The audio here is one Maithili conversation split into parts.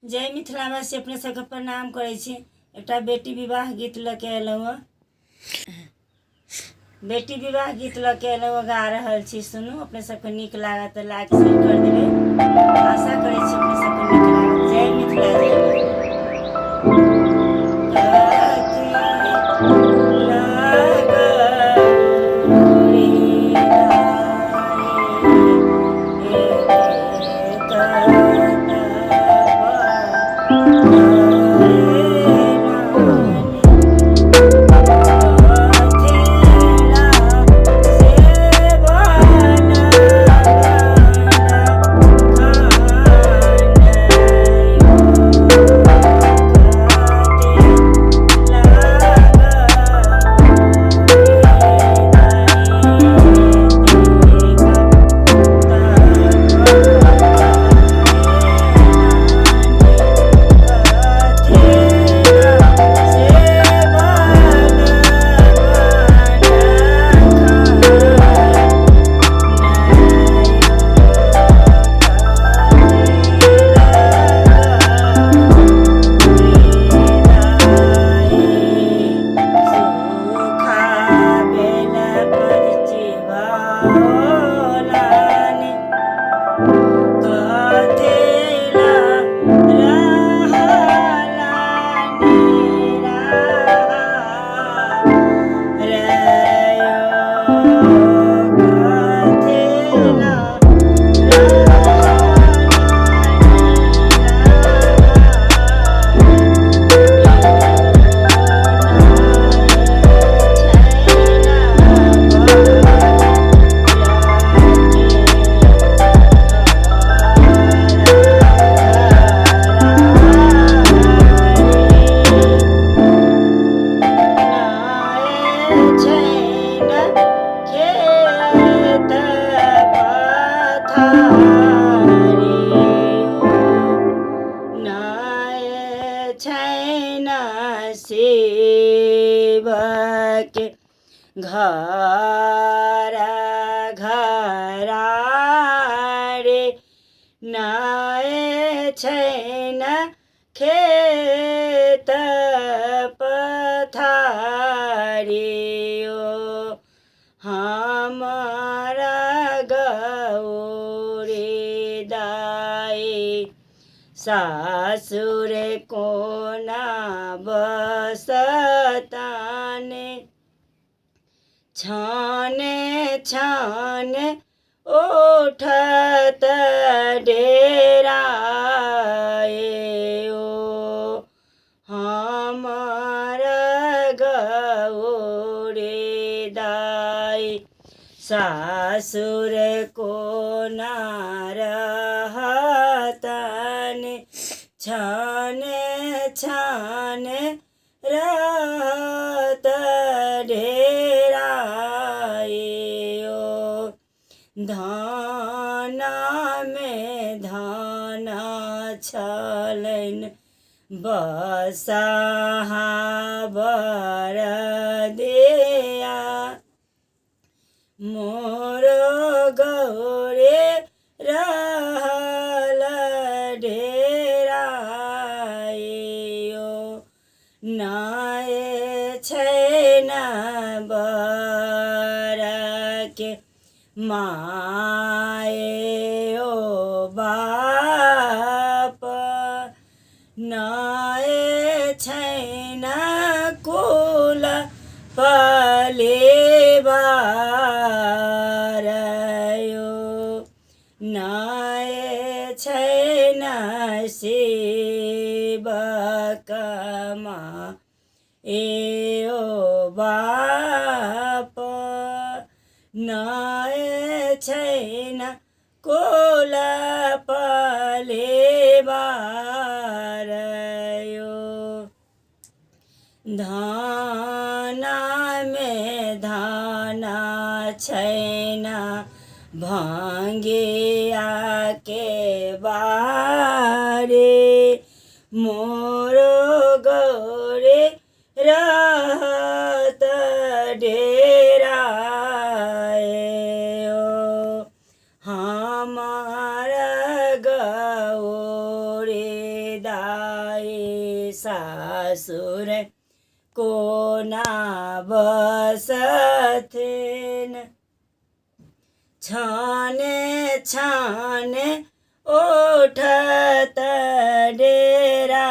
जय मिथिलावासी, अपने सबके प्रणाम करै छी। एकटा बेटी विवाह गीत लऽ के एलहुँ हँ। बेटी विवाह गीत लऽ के एलहुँ हँ, गा रहल छी, सुनू। अपने सबके नीक लागत तऽ लाइक शेयर कर देबै। आशा करै छी अपने सबके नीक लागत। जय मिथिला, जय मैथिली। घर घरारे नए छैन खेत पथारी ओ हमारा गौरी दाई सासुर कोना बसताने छाने छाने उठत डेराए ओ हमार गौरी दाई सासुर कोना रहतन छाने छाने रहत ढेराए ओ धानामे धाना छलनि बसहा बर दिया मोर गौरे रहल ढेराए ओ नाय छै न बरके माय ओ बाप नाय छै न कुल पलिवार यो नाय छै न शिवकमा ए ओ बाप नाय छै न कुल पलिवार यो धानामे धाना छैना भाङ्गियाके बारे मोर गौरे रहत ढेराए ओ हमार गौरे दा। सासुर कोना बसथिन। छाने छाने उठत डेराइयो,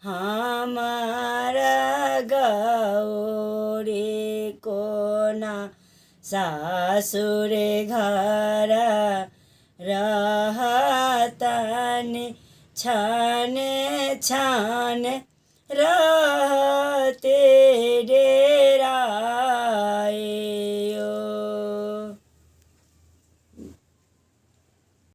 हमार गौरी कोना सासुर घर रहतनि, छाने छाने रहते डेराइयो।